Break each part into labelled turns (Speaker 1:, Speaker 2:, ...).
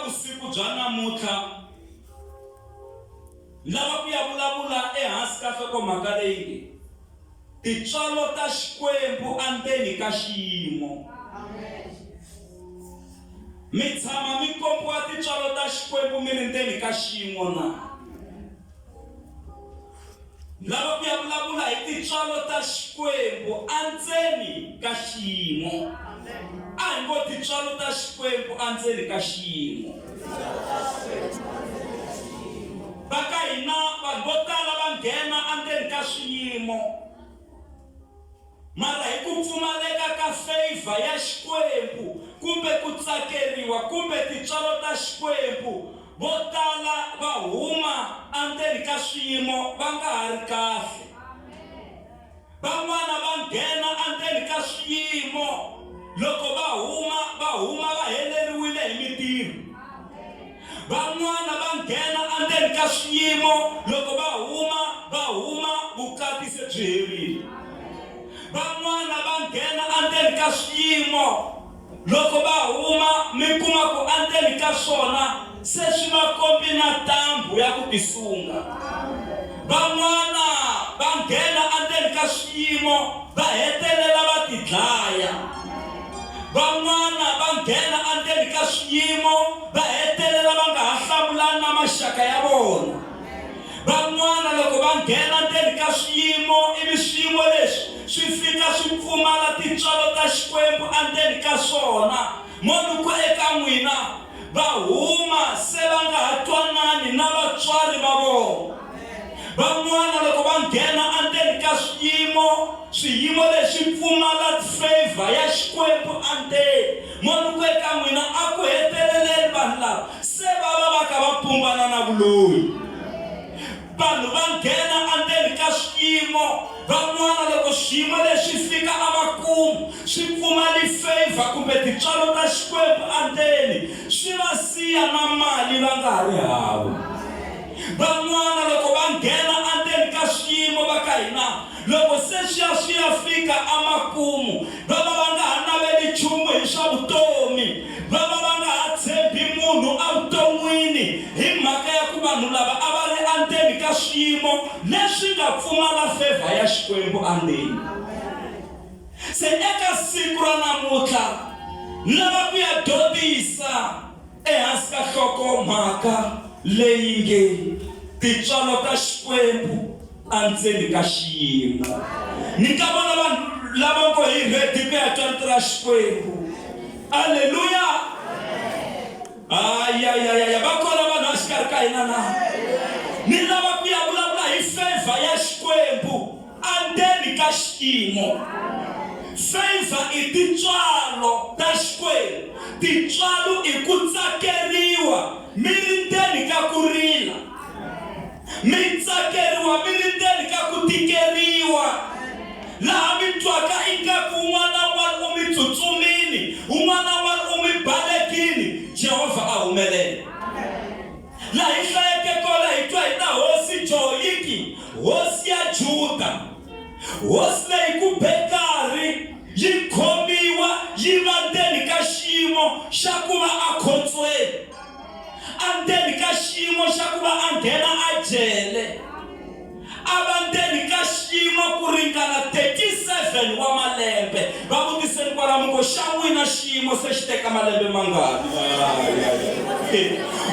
Speaker 1: vusiku bya namuntlha lava ku ya vulavula ehansi ka nhlokomhaka leyi nge tintswalo ta Xikwembu endzeni ka xiyimo. Mi tshama mi kombiwa tintswalo ta Xikwembu mi ri ndzeni ka xiyimo na? Lava ku ya vulavula hi tintswalo ta Xikwembu endzeni ka xiyimo. A hi ngo tintswalo ta Xikwembu endzeni ka xiyimo. Va ka hina vanhu vo tala va nghena endzeni ka swiyimo mara hi ku pfumaleka ka favor ya Xikwembu kumbe ku tsakeriwa kumbe tintswalo ta Xikwembu vo tala va huma endzeni ka swiyimo va nga ha ri kahle. Van'wana va nghena endzeni ka swiyimo, loko va huma, va huma va heleriwile hi mintirho. Van'wana va nghena endzeni ka swiyimo, loko va huma, va huma vukati se byi herile. Van'wana va nghena endzeni ka swiyimo, Loko va huma, mi kuma ku endzeni ka swona se swi va kombi na ntambhu ya ku tisunga. Van'wana va nghena endzeni ka swiyimo va hetelela va tidlaya. Van'wana va nghena endzeni ka swiyimo va hetelela va nga ha hlamulani na maxaka ya vona. Van'wana loko va nghena ndzeni ka swiyimo ivi swiyimo leswi swi fika swi pfumala tintswalo ta Xikwembu endzeni ka swona, mo ni ku eka n'wina, va huma se va nga ha twanani na vatswari va vona. Van'wana loko va nghena endzeni ka swiyimo, swiyimo leswi pfumala favor ya Xikwembu endzeni, mo ni ku eka n'wina, a ku heteleleni vanhu lava Se va va va ka va pumbana na vuloyi. Vanhu va nghena endzeni ka swiyimo, van'wana loko swiyimo leswi fika emakumu swi pfumali favor kumbe tintswalo ta Xikwembu endzeni, swi va siya na mali va nga ha ri hava. Van'wana loko va nghena endzeni ka swiyimo va ka hina Loko se swi ya swi ya fika emakumu, va va va nga ha naveli nchumu hi swa vutomi. Va va va nga ha tshembi munhu evuton'wini hi mhaka ya ku vanhu lava a va ri endzeni ka swiyimo leswi nga pfumala favor ya Xikwembu endzeni. Se eka siku ra namuntlha, ni lava ku ya dyondzisa Ehansi ka nhloko-mhaka leyi nge Tintswalo Ta Xikwembu Endzeni Ka Xiyimo, ni ka vona vanhu lava ngo hi ready ku ya twa rito ra Xikwembu. Aleluya! Ayayayaya, va kona vanhu exikarhi ka hina na? Ni lava ku ya vulavula hi favor ya Xikwembu Endzeni ka xiyimo. Favor i tintswalo ta Xikwembu. Tintswalo i ku tsakeriwa mi ri ndzeni ka ku rila. Mi tsakeriwa mi ri ndzeni ka ku tikeriwa. Laha mi twaka ingaku un'wana na un'wana u mi tsutsumini, un'wana na un'wana u mi balekini, Jehovha a humelela. Laha hi hlayeke kona hi twa hi ta Hosi Jehoyiki, hosi ya Juda. Hosi leyi ku be nkarhi yi khomiwa yi va ndzeni ka xiyimo xa ku va ekhotsweni, endzeni ka xiyimo xa ku va a nghena ejele. A va ndzeni ka xiyimo ku ringana 37 wa malembe. Va vutiseni kwala mi ngo, Xa n'wina xiyimo se xi teka malembe mangani?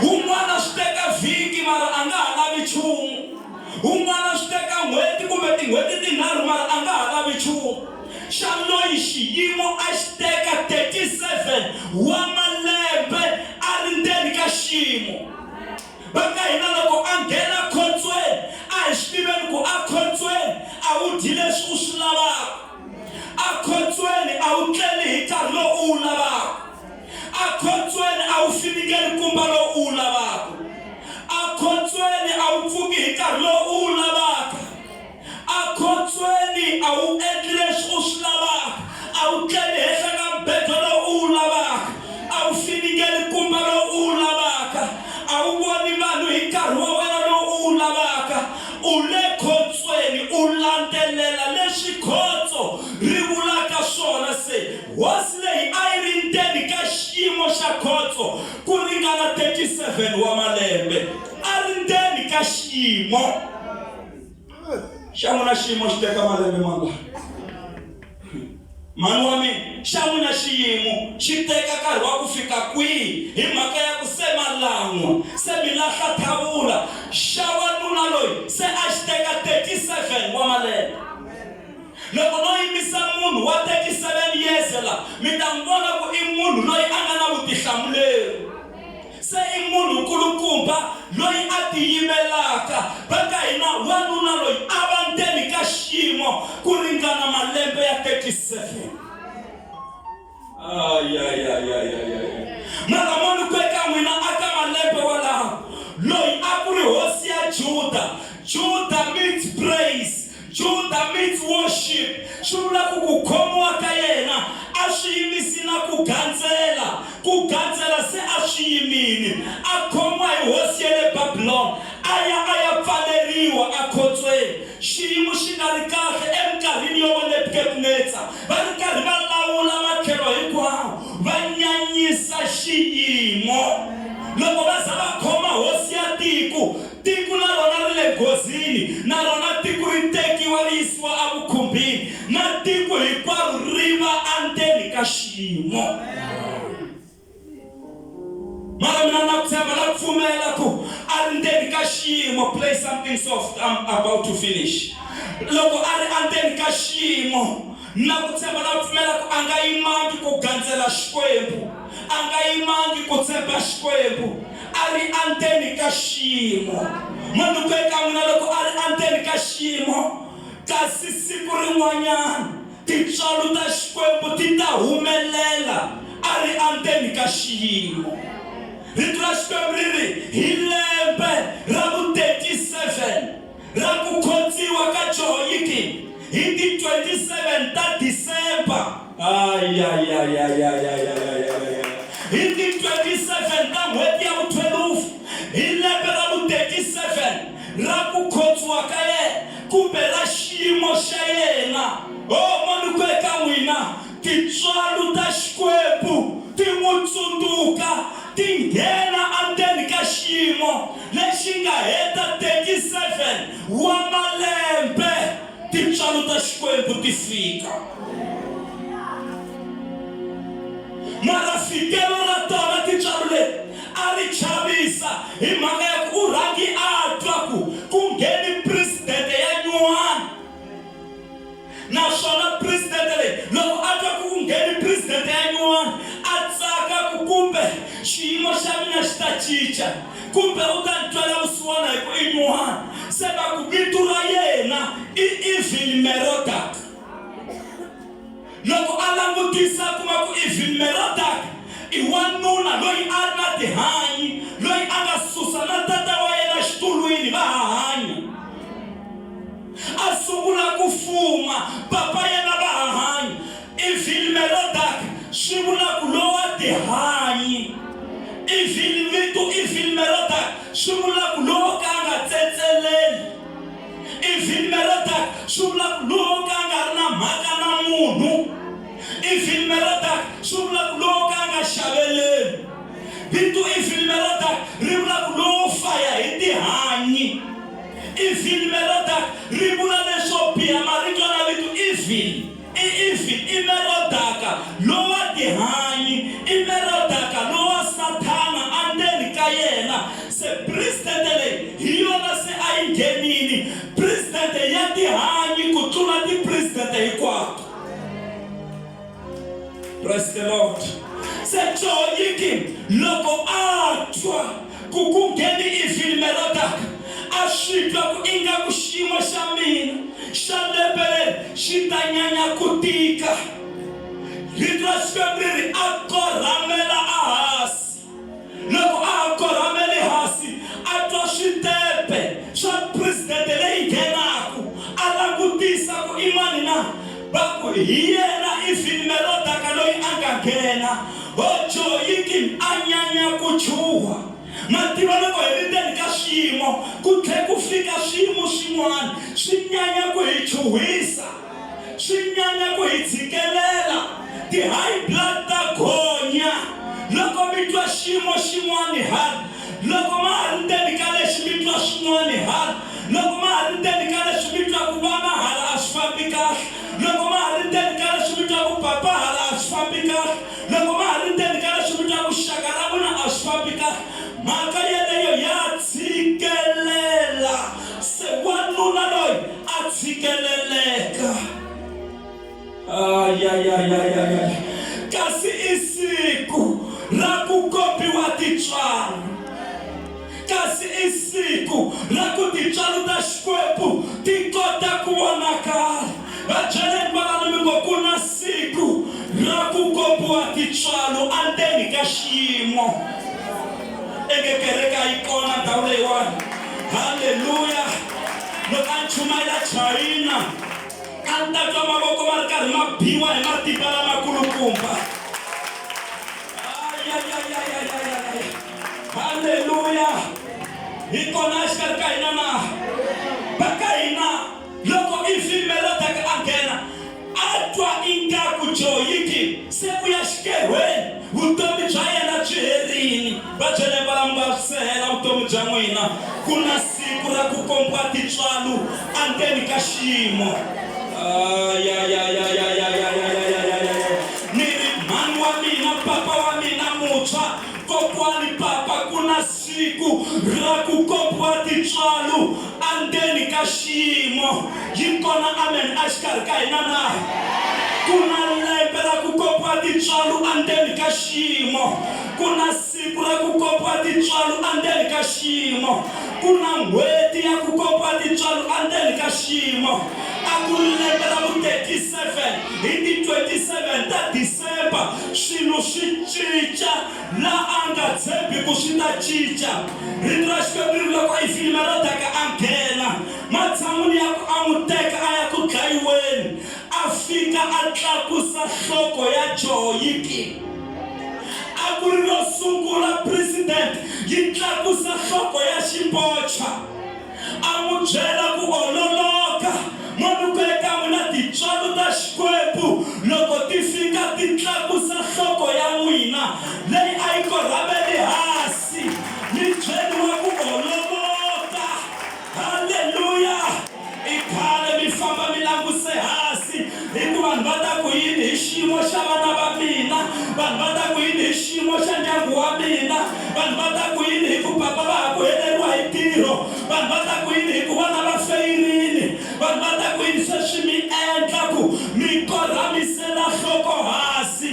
Speaker 1: Wun'wana swi teka vhiki mara a nga ha lavi nchumu. Wun'wana swi teka n'hweti kumbe tin'hweti tinharhu mara a nga ha lavi nchumu. Xa loyi xiyimo a xi teka 37 wa malembe a ri ndzeni ka xiyimo. Va ka hina loko a nghena khotsweni a hi swi tiveni ku a khotsweni a wu dyi leswi u swi lavaka. A khotsweni a wu tleli hi nkarhi lowu u wu lavaka. A khotsweni a wu finingeli nkumba lowu u wu lavaka. A khotsweni a wu pfuki hi nkarhi lowu u wu lavaka. Ekhotsweni a wu endli leswi u swi lavaka, a wu tleli henhla ka mubedo lowu u wu lavaka, a wu finingeli nkumba lowu u wu lavaka, a wu voni vanhu hi nkarhi wa wena lowu u wu lavaka. U le khotsweni, u landzelela leswi khotso ri vulaka swona. Se hosi leyi a yi ri ndzeni ka xiyimo xa. khotso ku ringana 37 wa malembe a ri ndzeni ka xiyimo xa n'wina xiyimo xi teka malembe mangani mhani wa mina xa n'wina xiyimo xi teka nkarhi wa ku fika kwihi hi mhaka ya ku se malan'wa se mi lahla thavula xa wanuna loyi se a xi teka 37 wa malembe loko no yimisa munhu wa 37 years la mi ta n'wi vona ku i munhu loyi a nga na vutihlamuleri Se i munhu nkulukumba loyi a tiyimelaka. Va ka hina wanuna loyi a va ndzeni ka xiyimo ku ringana malembe ya 37. Ayayayayayaya. Mara mo ni ku eka n'wina aka malembe walawo loyi a ku ri hosi ya Juda. Juda means praise. Juda means worship, swi vula ku ku khomiwa ka yena a swi yimisi na ku gandzela. Ku gandzela se a swi yimile. A khomiwa hi hosi ya le Babilona, a ya a ya pfaleriwa ekhotsweni. Xiyimo xi nga ri kahle eminkarhini yo vo Nebukadnetsa va ri karhi va lawula matlhelo hinkwawo, va nyanyisa xiyimo. Loko va za va khoma hosi ya tiko, Tiko na rona ri le nghozini, na rona tiko ri tekiwa ri yisiwa evukhumbini, na tiko hinkwaro ri va endzeni ka xiyimo. Mara mina na ku tshemba na ku pfumela ku a ri ndzeni ka xiyimo. Play something soft, I'm about to finish. Loko a ri endzeni ka xiyimo, na ku tshemba na ku pfumela ku a nga yimangi ku gandzela Xikwembu, a nga yimangi ku tshemba Xikwembu, a ri endzeni ka xiyimo. Manuku eka n'wina loko a ri endzeni ka xiyimo, kasi siku rin'wanyana tintswalo ta Xikwembu ti ta humelela a ri endzeni ka xiyimo. Rito ra Xikwembu ri ri, Hi lembe ra vu 37 ra ku khotsiwa ka Jehoyikimi hi ti 27 ta December, ayayayayayayayayaya, hi ti 27 ta n'hweti ya vu 12 hi lembe ra vu 37 ra ku khotsiwa ka yena kumbe ra xiyimo xa yena. Oh, manuku eka n'wina, tintswalo ta Xikwembu ti n'wi tsundzuka, ti nghena endzeni ka xiyimo lexi nga heta 37 wa malembe tintswalo ta Xikwembu ti fika. Mara fikelo ra tona tintswalo leti a ri chavisa hi mhaka ya ku u rhangi a twa ku ku ngheni presidente ya nyuwani. Naswona presidente leyi loko a twa ku ku ngheni presidente ya nyuwani a tsaka ku kumbe xiyimo xa mina xi ta cinca kumbe u ta ni twela vusiwana hi ku i nyuwani. Se va ku vito ra yena i Evil Merodak. Loko a langutisa a kuma ku Evil Merodak i wanuna loyi a ri na tihanyi loyi a nga susa na tata wa yena xitulwini va ha hanya. A sungula ku fuma, papa yena va ha hanya. Evil Merodak swi vula ku lowa tihanyi. Evil vito Evil Merodak swi vula ku lowo ka a nga tsetseleli. Evil Merodak swi vula ku lowo ka a nga ri na mhaka na munhu. Evil Merodak swi vula ku lowo ka a nga xaveleli. Vito Evil Merodak ri vula ku lowo faya hi tihanyi. Evil Merodak ri vula leswo biha. Marito na vito evil i evil i Merodaka lowa tihanyi, i Merodaka lowa Sathana andzeni ka yena. Se presidente leyi hi yona se a yi nghenini, presidente ya tihanyi ku tlula tipresidente hinkwato. Praise the Lord. Se Joyiki loko a twa ku ku ngheni Evil Merodaka, a swi twa ku ingaku xiyimo xa mina xa lembe leri xi ta nyanya ku tika. Rito ra Xikwembu ri ri, a korhamela ehasi. Loko a ha korhamele hansi, a twa switepe swa presidente leyi nghenaka. A langutisa ku i mani na? Va ku, Hi yena Evil Merodaka loyi a nga nghena. Hojoyikim a nyanya ku chuha. Ma tiva loko hi ri ndzeni ka swiyimo, ku tlhe ku fika swiyimo swin'wana swi nyanya ku hi chuhisa. Swi nyanya ku hi tshikelela. Ti high blood ta gonya loko mi twa. twa xiyimo xin'wani hala. Loko ma ha ri ndzeni ka lexi mi twa swin'wani hala. Loko ma ha ri ndzeni ka leswi mi twa ku vana hala a swi fambi kahle. Loko ma ha ri ndzeni ka leswi mi twa ku papa hala a swi fambi kahle. Loko ma ha ri ndzeni ka leswi mi twa ku xaka ra n'wina a swi fambi kahle. Mhaka yeleyo ya tshikelela. Se wanuna loyi a tshikeleleka. Ayayayayaya. Kasi i siku ra ku kombiwa tintswalo. Kasi i siku ra ku tintswalo ta Xikwembu ti kota ku vonakala. Va byeleni valala mi ngo ku na siku ra ku kombiwa tintswalo andzeni ka xiyimo. Eke kereke a yi kona ndhawu leyiwani. Haleluya! Loko a ni chumayela Chayina. A ni ta twa mavoko ma ri karhi ma biwa hi matimba lamakulukumba. Halleluya! Hi kona exikarhi ka hina na va ka hina loko ivi Merodaka a nghena a twa ingaku Joyiki se u ya xikerhweni, vutomi bya yena byi herile. Va byele kwalamu va sehela vutomi bya n'wina. Ku na siku ra ku kombiwa tintswalo andzeni ka xiyimo. Ayayayayayayayayayayaya. Ni ri mhani wa mina, papa wa mina mutshwa, kokwani papa, ku na siku ra ku kombiwa tintswalo andzeni ka xiyimo. Yi kona amen exikarhi ka hina na? Ku na lembe ra ku kombiwa tintswalo andzeni ka xiyimo. Ku na siku ra ku kombiwa tintswalo andzeni ka xiyimo. Ku na n'hweti ya ku kombiwa tintswalo andzeni ka xiyimo. A ku ri lembe ra vu 37 hi ti 27 ta December swilo swi cinca la a nga tshembi ku swi ta cinca. Rito ra Xikwembu ri ri loko Efilimerodaka a nghena, matshan'wini ya ku a n'wi teka a ya ku dlayiweni, a fika a tlakusa nhloko ya Jehoyikimi. A ku ri ro sungula president yi tlakusa nhloko ya xipocha. A n'wi byela ku ololoka, N'wanuku eka n'wina tintswalo ta Xikwembu loko ti fika ti tlakusa nhloko ya n'wina leyi a yi korhamele hansi, mi byeriwa ku ololoka. Haleluya! I khale mi famba mi languse hansi hi ku vanhu va ta ku yini hi xiyimo xa vana va mina, vanhu va ta ku yini hi xiyimo xa ndyangu wa mina, vanhu va ta ku yini hi ku papa va ha ku heleriwa hi ntirho, vanhu va ta ku yini hi ku vana va feyirini, vanhu va ta ku yini. Sweswi mi endla ku mi korhamisela nhloko hansi,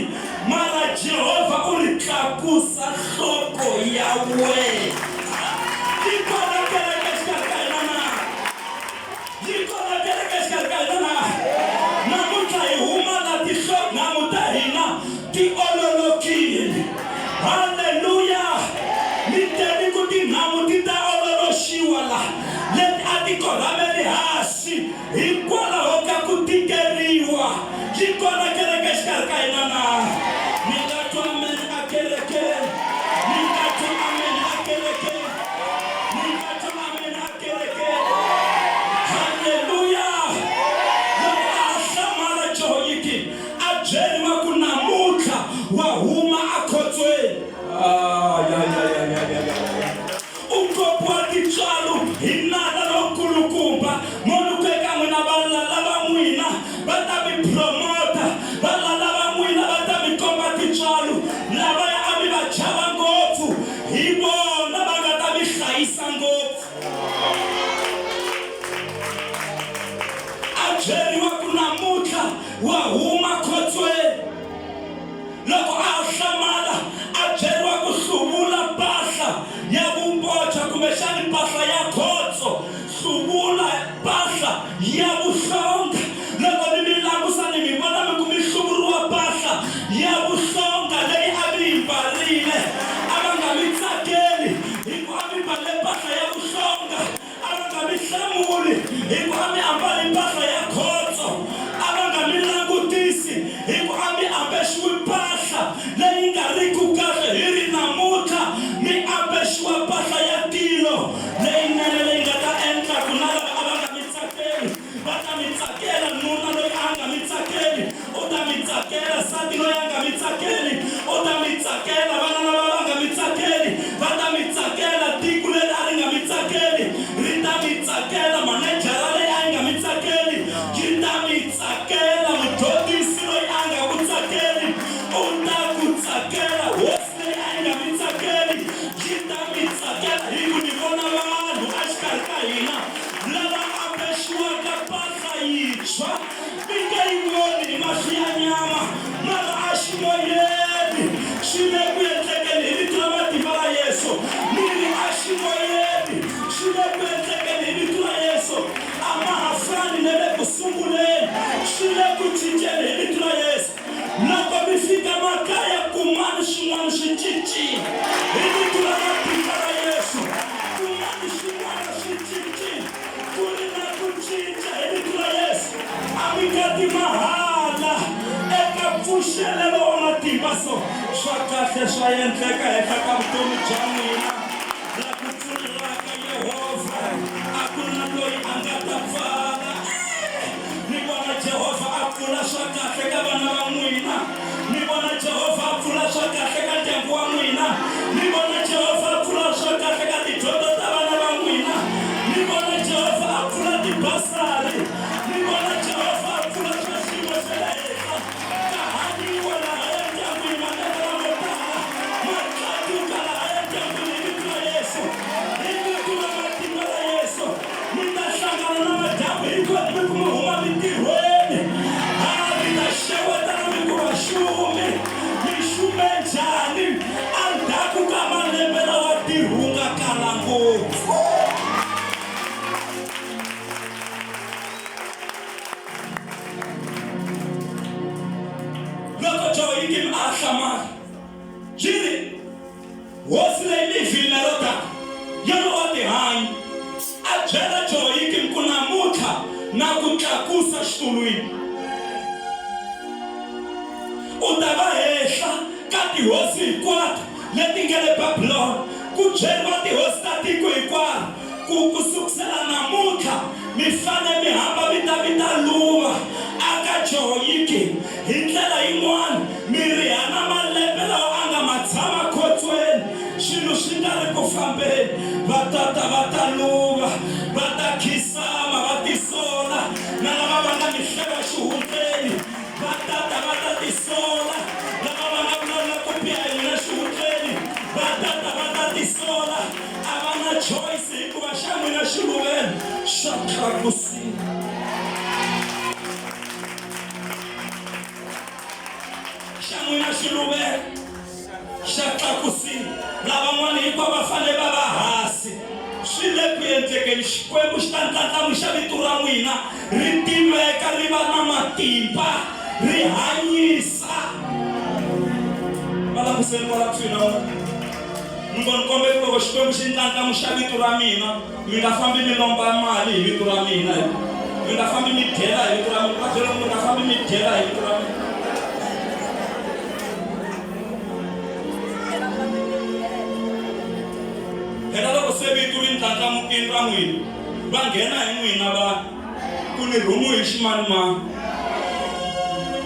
Speaker 1: mara Jehovha u ri tlakusa nhloko ya wena. Yi kona kereke exikarhi ka hina na? Yi kona kereke exikarhi ka hina na? Namuntlha hi huma la tinhlonhamu ta hina ti ololokile. Haleluya! Mi teni ku tinhamu ti ta ololoxiwa la leti a ti korhameli hansi hikwalaho ka ku tikeriwa. Yi kona kereke exikarhi ka hina na? Ni nga twa amen a kerekeni. Ni nga twa amen a kerekeni. Ni nga twa amen a kerekeni. Haleluya! Loko a ha hlamala Jehoyikini a byeriwa ku namuntlha wa huma akhotsweni. Ayayayayayaya. U kopiwa tintswalo hi nala lonkulukumba. Monuku eka n'wina valala va n'wina va ta mi promota, valala va n'wina va ta mi komba tintswalo. Lavaya a mi va chava ngopfu hi vona va nga ta mi hlayisa ngopfu. A byeriwa ku namuntlha wa huma khotsweni. Loko a ha hlamala, a byeriwa ku hluvula mpahla ya vumbocha kumbexana mpahla ya khotso, hluvula mpahla ya vuhlonga. Loko ni mi langusa ni mi vona mi ku mi hluvuriwa mpahla ya vuhlonga leyi a mi yi mbarile. A va nga mi tsakeli hi ku a mi mbale mpahla ya vuhlonga. A va nga mi hlamuli hi ku a mi ambali mpahla ya khotso. A va nga mi langutisi hi ku a mi ambexiwi mpahla leyi nga riki kahle. Hi ri namuntlha mi ambexiwa mpahla ya tilo leyinene. Hi vito ra matimba ra Yesu, ku nga ni swin'wana swi cincile, ku ri na ku cinca hi vito ra Yesu. A mi nga ti mahala eka mpfuxelelo wa matimba so swa kahle swa endleka henhla ka vutomi bya n'wina. La ku pfulaka Yehovha a ku na loyi a nga ta pfala. Ni vona Jehovha a pfula swa kahle ka vana va n'wina. Ni vona Jehovha a pfula swa kahle ka ndyangu wa n'wina. Ni vona Jehovha a pfula swa kahle ka tidyondzo ta vana va n'wina. Ni vona Jehovha a pfula tibasari. Ni vona Jehovha a pfula swa xiyimo xa le henhla. Ka hanyiwa lahaya ndyangwini malembe lamo tala ma tlakuka lahaya ndyangwini hi vito ra Yesu. Hi vito ra matimba ra Yesu. Mi ta hlangana na madyambu hinkwenu mi ku mi huma mintirhweni. Ha mi ta xewetana mi ku vaxumi mi xume njhani endzhaku ka malembe lawa ntirho wu nga kala ngopfu. Loko Jehoyikimi a ha hlamala, yi ri, Hosi leyi mi yi Merodaka, yena wa tihanyi, a byela Jehoyikimi ku, Namuntlha na ku tlakusa xitulwini, u ta va henhla ka tihosi hinkwato leti nga le Babilona. Ku byeriwa tihosi ta tiko hinkwaro ku, Ku sukusela namuntlha mi fanele mi hamba mi ta mi ta luva aka Jehoyikimi. Hi ndlela yin'wana, mi riha na malembe lawa a nga ma tshama khotsweni swilo swi nga ri ku fambeni. Va ta ta va ta luva, va ta khisama, va tisola, na lava va nga mi hleva xihundleni va ta ta va ta tisola, lava va nga vulavula ku biha hi n'wina xihundleni va ta ta va ta tisola. A va na choice hikuva xa n'wina xiluvelo xa tlakusiwa. Xa n'wina xiluvelo xa tlakusiwa. Lavan'wana hinkwavo va fanele va va hansi. Swi le ku endlekeni. Xikwembu xi ta ndlandlamuxa vito ra n'wina ri tiveka ri va na matimba ri hanyisa. Va languseni kwala kusuhi na wena. Mi ngo ni kombela ku loko Xikwembu xi ndlandlamuxa vito ra mina, mi nga fambi mi lomba mali hi vito ra mina. Mi nga fambi mi dyela hi vito ra mina. Va byela ku mi nga fambi mi dyela hi vito ra mina. Phela loko se vito ri ndlandlamukile ra n'wina, va nghena hi n'wina vanhu ku ni rhumiwe hi ximanimani.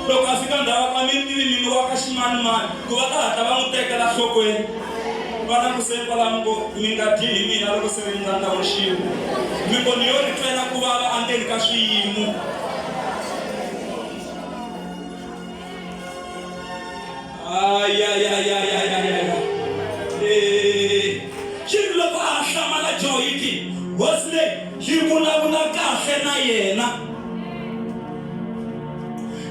Speaker 1: Loko a fika ndhawu a mi tivi mini wa ka ximanimani ku va ta hatla va n'wi tekela nhlokweni. Va languseni kwalaho mi ngo mi nga dyi hi mina loko se ri ndlandlamuxiwa. Mi ngo ni yo ri twela ku vava endzeni ka swiyimo. Ayayayayayaya. Eh, xi ri loko a ha hlamala Joyiki, hosi leyi yi vulavula kahle na yena.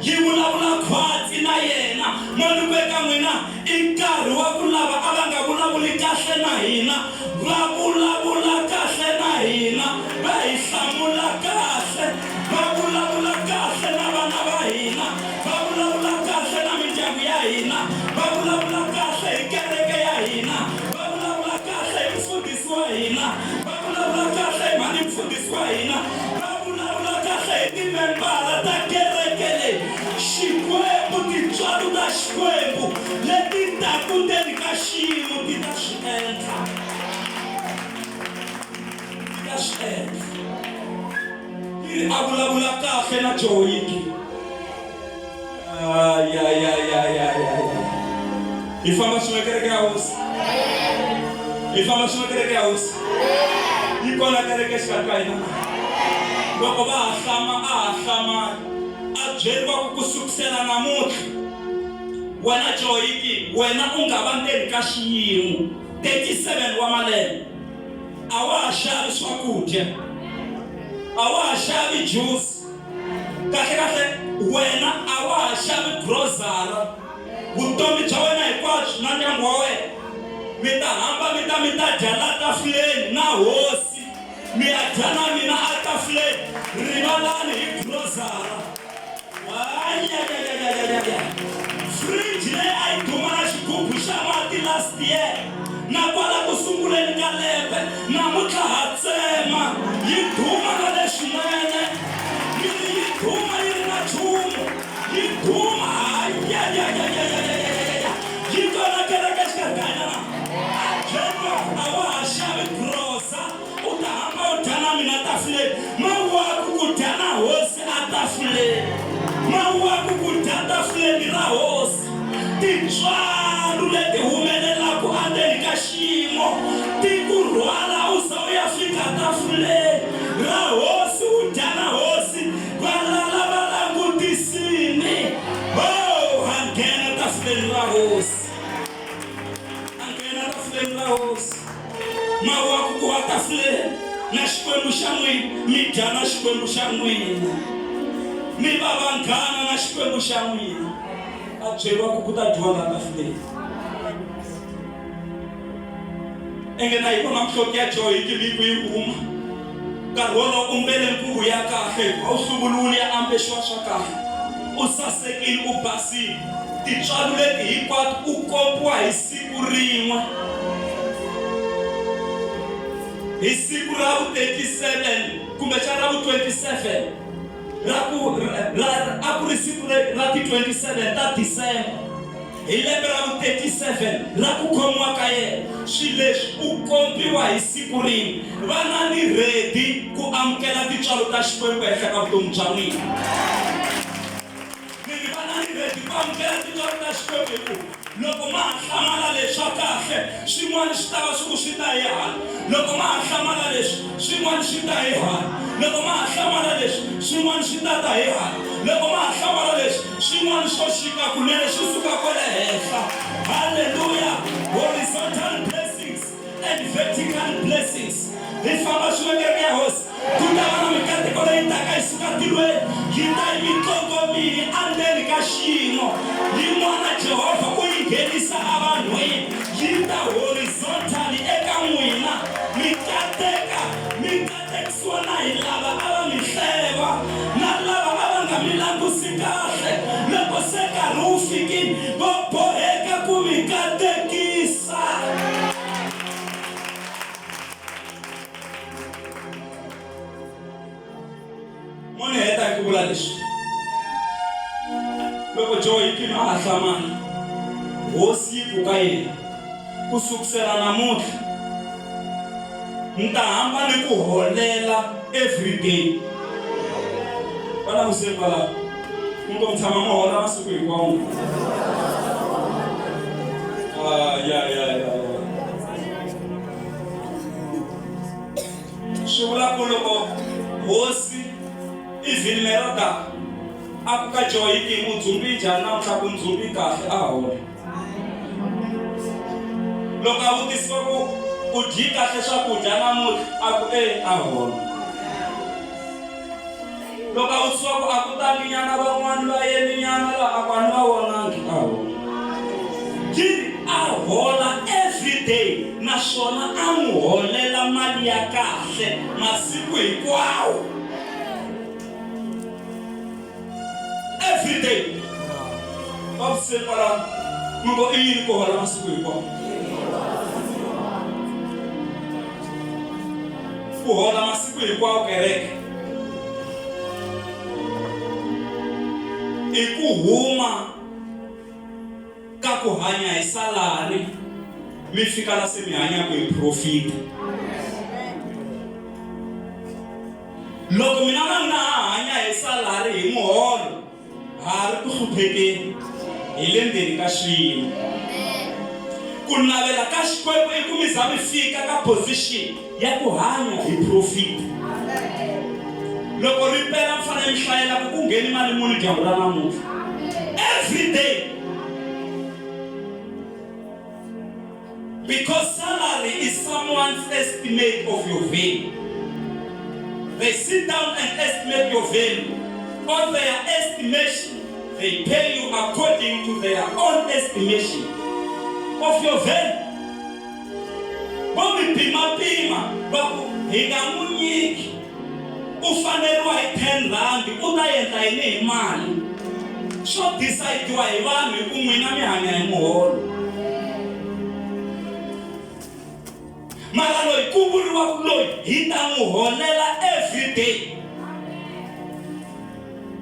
Speaker 1: Yi vulavula khwatsi na yena. Maluku eka n'wina i nkarhi wa ku lava a va nga vulavuli kahle na hina, va vulavula kahle na hina, va hi hlamula kahle, va vulavula kahle na vana va hina. Va vulavula kahle na mindyangu ya hina. Va vulavula kahle hi kereke ya hina. Va vulavula kahle hi mufundhisi wa hina. Va vulavula kahle hi mhani mufundhisi wa hina. Va vulavula kahle hi timembara ta kereke leyi. Xikwembu, tintswalo ta Xikwembu leti taku ndzeni ka xiyimo ti ta swi endla. Ti ta swi endla. Yi ri a vulavula kahle na Joyiki. Ayayayayayaya. Hi famba swin'we kereke ya Hosi. Hi famba swin'we kereke ya Hosi. Yi kona kereke exikarhi ka hina. Loko va ha hlama a ha hlamali. A byeriwa ku ku sukusela namuntlha. Wena Joyiki, wena u nga va ndzeni ka xiyimo 37 wa malembe. A wa ha xavi swakudya. A wa ha xavi juice. Kahle-kahle wena a wa ha xavi grozara. Vutomi bya wena hinkwabyo na ndyangu wa wena mi ta hamba mi ta mi ta dya la tafuleni na hosi, mi ya dya na mina atafuleni. Rivalani hi grozara. Ayayayayayaya. Fridge leyi a yi duma na xigubu xa mati last last year na kwala ku sunguleni ka lembe namuntlha ha tsema yi duma na leswinene yi ri yi duma yi ri na nchumu yi duma hayayayayayayayaya yi kona kereke exikarhi ka hina na a byeriwa a wa ha xavi grosa u ta hamba u dya na mina tafuleni mawaku ku dya na hosi a tafuleni mawaku ku dya tafuleni ra hosi tintswalo leti humelelaka endzeni ka xiyimo ti ku rhwala u za u ya fika tafuleni ra hosi u dya na hosi valala va langutisini ho ha nghena tafuleni ra hosi a nghena tafuleni ra hosi Mawaku ku va tafuleni na Xikwembu xa n'wina, mi dya na Xikwembu xa n'wina, mi va vanghana na Xikwembu xa n'wina. A byeriwa ku ku ta dyiwa laha tafuleni. Enge na yi vona mihloti ya Joyiki mi ku yi huma. Nkarhi wolowo u mbele nguvu ya kahle hikuva u hluvuriwile ya ambexiwa swa kahle. U sasekile, u basile. Tintswalo leti hinkwato u kombiwa hi siku rin'we. Hi siku ra vu 37 kumbexana ra vu 27 ra ku ra a ku ri siku ra ti 27 ta December hi lembe ra vu 37 ra ku khomiwa ka yena. Swilo leswi u kombiwa hi siku rin'we. Vanani ready ku amukela tintswalo ta Xikwembu ehenhla ka vutomi bya n'wina. Mi ri vanani ready ku amukela tintswalo ta Xikwembu hi ku loko ma ha hlamala leswi swa kahle, swin'wana swi ta va swi ku swi ta hi hala. Loko ma ha hlamala leswi, swin'wana swi ta hi hala. Loko ma ha hlamala leswi, swin'wana swi ta ta hi hala. Loko ma ha hlamala leswi, swin'wana swo xika kunene swi suka kwale henhla. Haleluya! Horizontal blessings and vertical blessings. Hi famba swin'we kereke ya Hosi. Ku ta va na mikateko leyi taka yi suka tilweni, yi ta yi mi kongomile endzeni ka xiyimo. Yin'wana Jehovha u yi nghenisa evanhwini, yi ta horizontally eka n'wina. Mi kateka, mi katekisiwa na hi lava a va mi hleva na lava a va nga mi langusi kahle. Loko se nkarhi wu fikile, va boheka ku mi katekisa. Mo ni heta hi ku vula leswi loko Joyikimi a ha hlamala hosi yi ku ka yena ku sukusela namuntlha ni ta hamba ni ku holela everyday va languseni kwalaho mi ngo mi tshama mi hola masiku hinkwawo ah, ya ya ya ya Swi vula ku loko hosi Evil-Merodaka a ku ka Jehoyakimi, U dzumbi njhani namuntlha? Ku ndzumbi kahle, a hola. Loko a vutisiwa ku, U dyi kahle swakudya namuntlha? A ku, E, a hola. Loko a vutisiwa ku, A ku tanginyana van'wana va yeninyana laha? A ku, A ni va vonangi, a hola. Yi ri, A hola everyday naswona a n'wi holela mali ya kahle masiku hinkwawo. Everyday. Va vutiseni kwalaho, mi ngo i yini ku hola masiku hinkwawo? Ku hola masiku hinkwawo kereke i ku huma ka ku hanya hi salary mi fika la se mi hanyaka hi profit. Loko mina na n'wina ha hanya hi salary hi muholo Ha ri ku hluphekeni, hi le ndzeni ka xiyimo. Ku navela ka Xikwembu i ku mi za mi fika ka position ya ku hanya hi profit. Loko ri pela mi fanele mi hlayela ku ku ngheni mali muni dyambu ra namuntlha. Every day. Because salary is someone's estimate of your value. They sit down and estimate your value. On their estimation, they pay you according to their own estimation of your value. Vo mi pimapima va ku hi nga n'wi nyiki u faneriwa hi 10 rhandi u ta endla yini hi mali swo decide-iwa hi vanhu hi ku n'wina mi hanya hi muholo. ku vuriwaka loyi hi ta n'wi holela everyday.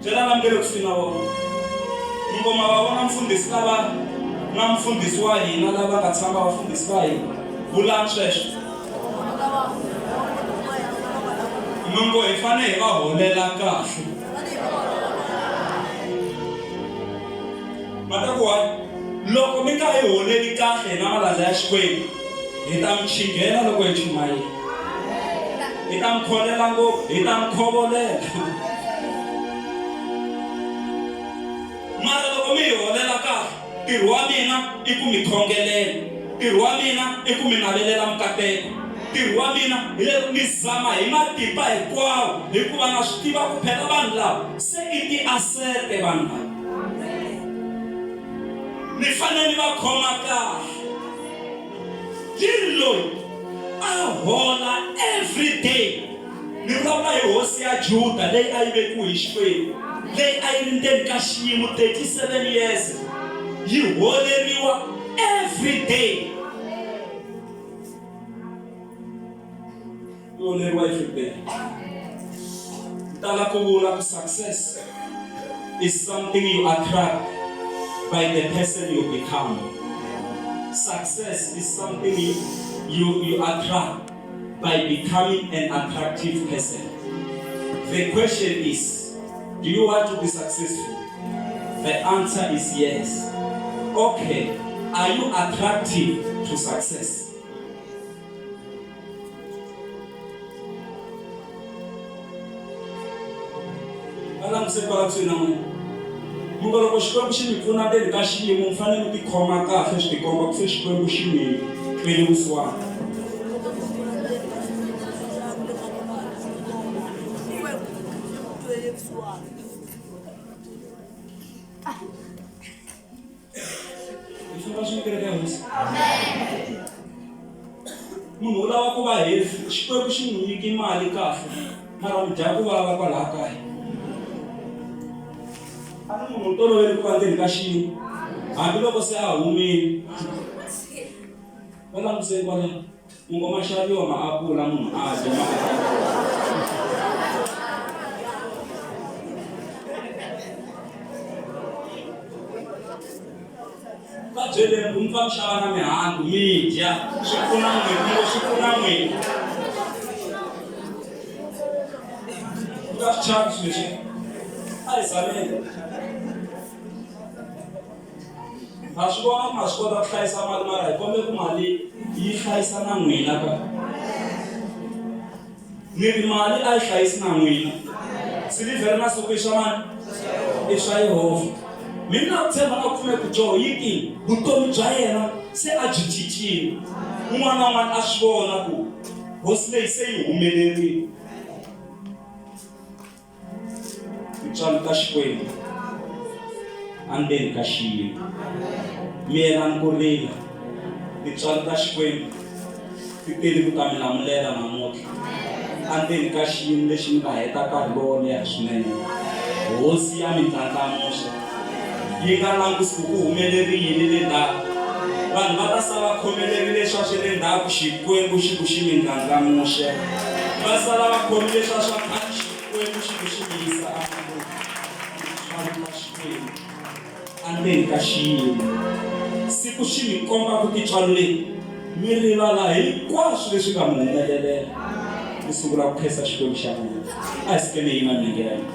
Speaker 1: Byela lava nge le kusuhi na vona. Mi ngo ma va vona mfundhisi lava na mfundhisi wa hina lava nga tshama vafundhisi va hina. Vulani sweswo. Mi ngo hi fanele hi va holela kahle. Va ta ku why? Loko mi nga hi holeli kahle hina malandza ya Xikwembu, hi ta mi chinghela loko hi chumayela. Hi ta mi kholela ngopfu, hi ta mi khovolela. Mara loko mi hi holela kahle, ntirho wa mina i ku mi khongelela. Ntirho wa mina i ku mi navelela mikateko. Ntirho wa mina hi lero ni zama hi matimba hinkwawo hikuva na swi tiva ku phela vanhu lava se i tiasete vanhu lava. Ni fanele ni va khoma kahle. Yi ri loyi a hola everyday. Ni vulavula hi hosi ya Juda leyi a yi vekiwe hi Xikwembu, leyi a yi ri ndzeni ka xiyimo 37 years yi holeriwa everyday. Yi holeriwa everyday. Ni tala ku vula ku success is something you attract by the person you become. Success is something you attract by becoming an attractive person. The question is, do you want to be successful? The answer is yes. Okay, are you attractive to success? Va languse kwala kusuhi na n'wina. Mi ngo loko Xikwembu xi mi pfuna ndzeni ka xiyimo mi fanele mi tikhoma kahle swi tikomba ku se Xikwembu xi mi twele vusiwana. Hi famba swin'we kereke ya Hosi. Munhu u lava ku va healthy, Xikwembu xi n'wi nyiki mali kahle, mara mi dya ku vava kwalaha kaya. A ni munhu u tolovele ku va ndzeni ka xiyimo hambiloko se a humile. Va languseni kwalaho. Ku ngo ma xaviwa maapula munhu a dya maapula. Va byeleni ku mi pfa mi xava na mihandzu mi dya swi pfuna n'wina mi ngo swi pfuna n'wina. Mi nga swi chavi swilo leswi a hi zameni. Ha swi vona ku ma swi kota ku hlayisa mali mara hi kombe ku mali yi hlayisa na n'wina ka ni ri mali a yi hlayisi na n'wina silivhere na suku i swa mani i swa Yehovha mina na ku tshemba na ku pfumela ku joho yi kini vutomi bya yena se a byi cincile un'wana na un'wana a swi vona ku hosi leyi se yi humelerile Tintswalo ta Xikwembu endzeni ka xiyimo. Miyelani ku rila. Tintswalo ta Xikwembu ti tele ku ta mi lamulela namuntlha endzeni ka xiyimo lexi mi nga heta nkarhi lowo leha swinene. Hosi ya mi ndlandlamuxa. Yi nga langusi ku ku humeleri yini le ndzhaku. Vanhu va ta sala va khomelerile swa swa le ndzhaku, Xikwembu xi ku xi mi ndlandlamuxe. Va sala va khomile swa swa khale, Xikwembu xi ku xi mi yisa emahlweni. Tintswalo ta Xikwembu endzeni ka xiyimo. Siku xi mi kombaka tintswalo leti, mi rivala hinkwaswo leswi nga mi humelelela, mi sungula ku khensa Xikwembu xa n'wina. A hi sukeni hi yima milenge ya hina.